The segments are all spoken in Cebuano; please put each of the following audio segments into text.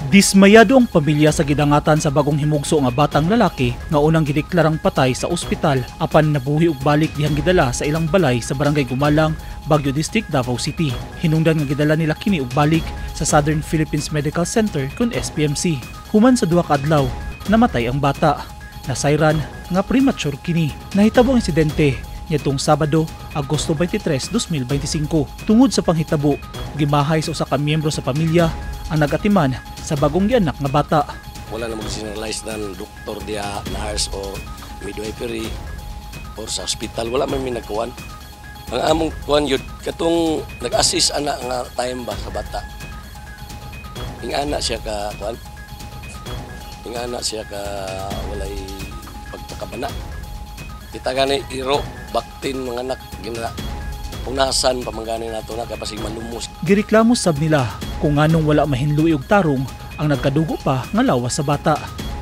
Dismayado ang pamilya sa gidangatan sa bagong himugso nga batang lalaki nga unang gideklarang patay sa ospital apan nabuhi og balik dihang gidala sa ilang balay sa Barangay Gumalang, Baguio District, Davao City. Hinungdan nga gidala nila kini og balik sa Southern Philippines Medical Center kun SPMC. Human sa 2 ka adlaw, namatay ang bata. Nasayran nga premature kini. Nahitabo ang insidente niadtong Sabado, Agosto 23, 2025. Tungod sa panghitabo, gimahay sa usa ka miyembro sa pamilya ang nagatiman sa bagong gianak nga bata. Wala na mag-generalize ng doktor diha, nurse or midwifery or sa hospital, wala man mi nagkuan. Ang among kuan yun, katong nag-assist ana nga time ba sa bata. Ingana siya ka kuan. Ingana siya ka walay pagpakabana. Kita gani iro baktin mga anak gina punasan pa man gani nato na kay basig malumos. Gireklamo sab nila kung nganong wala mahinluy og tarong ang nagkadugo pa nga lawas sa bata.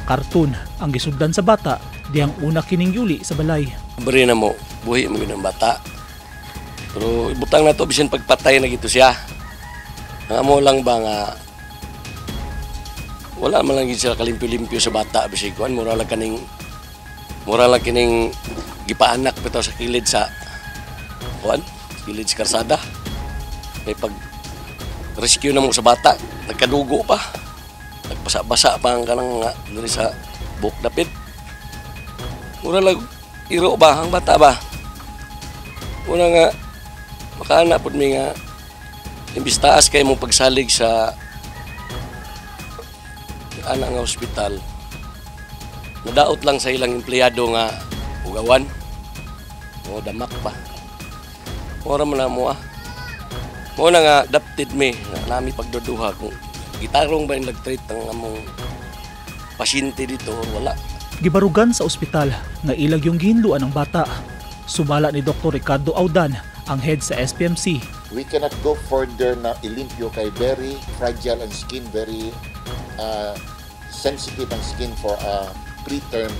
Karton ang gisudlan sa bata dihang una kining yuli sa balay. Bari na mo, buhi mo gyud ang bata. Pero ibutang na to bisan pagpatay na gito siya. Ang amo lang ba nga wala man lang gid sila kalimpyo-limpyo sa bata, bisig kuan, mura lang kining gipaanak bitaw sa kilid sa kuan, kilid sa karsada. Kay pag rescue na mo sa bata, nagkadugo pa. Nagbasa-basa pa ang kanang nga diri sa buhok dapit. Mura lang iro ba ang bata ba. Una nga makaana pud mi nga imbis taas kay mong pagsalig sa ana nga ospital, nadaot lang sa ilang empleyado nga ugawan o damak pa. Mura man na mo ah. Mo na nga adapted mi na nami pagduduha kung gitarong ba yung nag-treat ang among pasyente dito or wala. Gibarugan sa ospital nga ilag yung gihinluan ang bata. Sumala ni Dr. Ricardo Audan, ang head sa SPMC. We cannot go further na ilimpyo kay very fragile ang skin, very sensitive ang skin for a preterm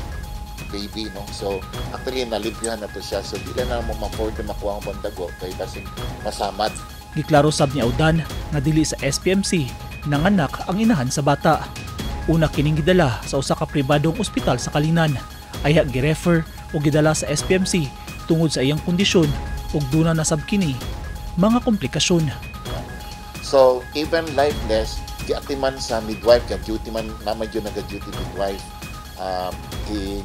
baby, no? So, actually, nalimpyohan na to siya. So, di lang na mo ma-further makuha ang bandago kay basing masamad. Giklaro sab ni Audan nga dili sa SPMC nanganak ang inahan sa bata. Una kining gidala sa usa ka pribadong ospital sa Kalinan. Ayha girefer o gidala sa SPMC tungod sa iyang kondisyon ug duna na sab kini mga komplikasyon. So, even lifeless, giatiman sa midwife, kay duty man, naman yun naga-duty midwife. Gi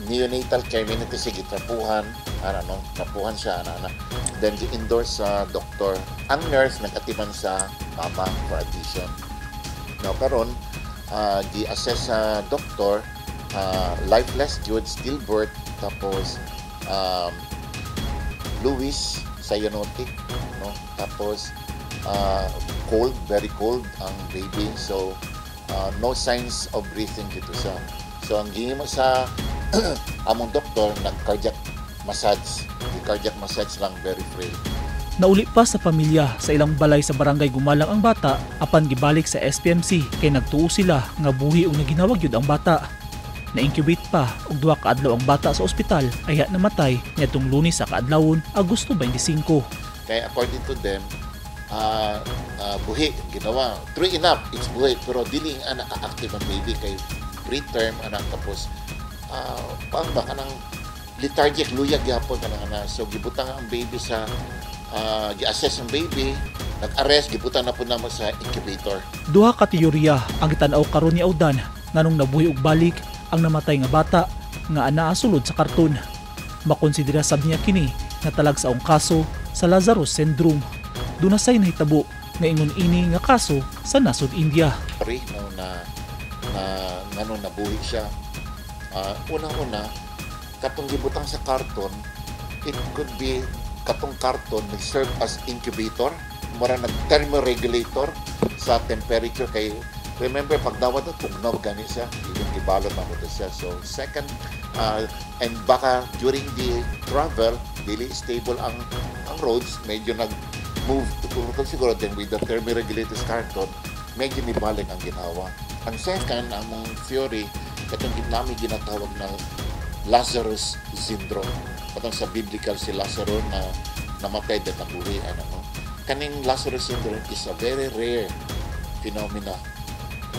neonatal care minute siya gitrapuhan, ano, no? Trapuhan siya, ano, ano. Then, gi-endorse sa doktor. Ang nurse, nag-atiman sa mama for addition. Now, karon gi-assess sa doktor, lifeless jud, stillbirth, tapos bluish, cyanotic, no? Tapos cold, very cold ang baby. So no signs of breathing dito sa. So ang gihimo sa among doktor, nag cardiac massage. The cardiac massage lang, very frail. Nauli pa sa pamilya sa ilang balay sa Barangay Gumalang ang bata apan gibalik sa SPMC kay nagtuo sila nga buhi og naginawag yun ang bata. Na-incubate pa og 2 ka adlaw ang bata sa ospital ayha namatay niadtong Lunes sa kaadlawon, Agosto 25. Kaya according to them, buhi ginawa. True enough, it's buhi pero dili ang anak active ang baby kay preterm anak, tapos pang ba kanang lethargic, luyag gyapon kanang ana. So gibutang ang baby sa gi-assess ang baby, nag-arrest, gibutang na po namo sa incubator. Duha ka teorya ang gitan-aw karon ni Audan nganong nabuhi og balik ang namatay nga bata nga anaa sulod sa karton. Makonsidera sab niya kini nga talagsaong kaso sa Lazarus syndrome. Duna say nahitabo nga ingon ini nga kaso sa nasod India. Sorry, no, na na ngano nabuhi siya. Unang-una, katong gibutang sa karton, it could be katong karton nag-serve as incubator, mura nag thermoregulator sa temperature kay remember pag dawat na tugnaw gani siya, even gibalot na mo to siya. So second, and baka during the travel dili stable ang roads, medyo nag move to siguro, then with the thermoregulator carton medyo nibalik ang ginawa. Ang second, among theory, katong namin ginatawag na Lazarus syndrome. Katong sa biblical si Lazarus na namatay din nabuhi, ano no. Kaning Lazarus syndrome is a very rare phenomena.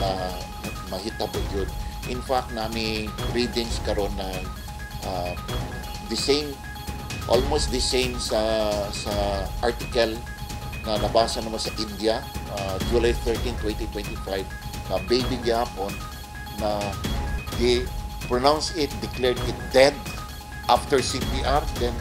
Na mahitabo gyud. In fact, nami readings karon na the same, almost the same sa article na nabasa naman sa India, July 13, 2025, na baby gyapon na they pronounce it, declared it dead after CPR, then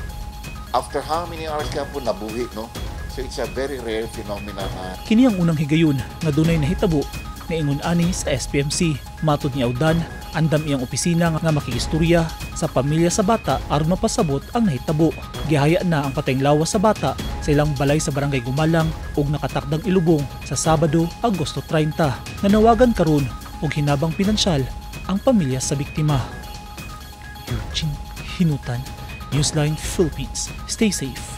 after how many hours gyapon nabuhi, no? So it's a very rare phenomena na Kini ang unang higayon nga dunay nahitabo nga ingon ani sa SPMC. Matod ni Audan, andam iyang opisina nga makigistorya sa pamilya sa bata aron mapasabot ang nahitabo. Gihaya na ang patayng lawas sa bata sa ilang balay sa Barangay Gumalang ug nakatakdang ilubong sa Sabado, Agosto 30. Nanawagan karon og hinabang pinansyal ang pamilya sa biktima. Eugene Hinutan, Newsline Philippines. Stay safe.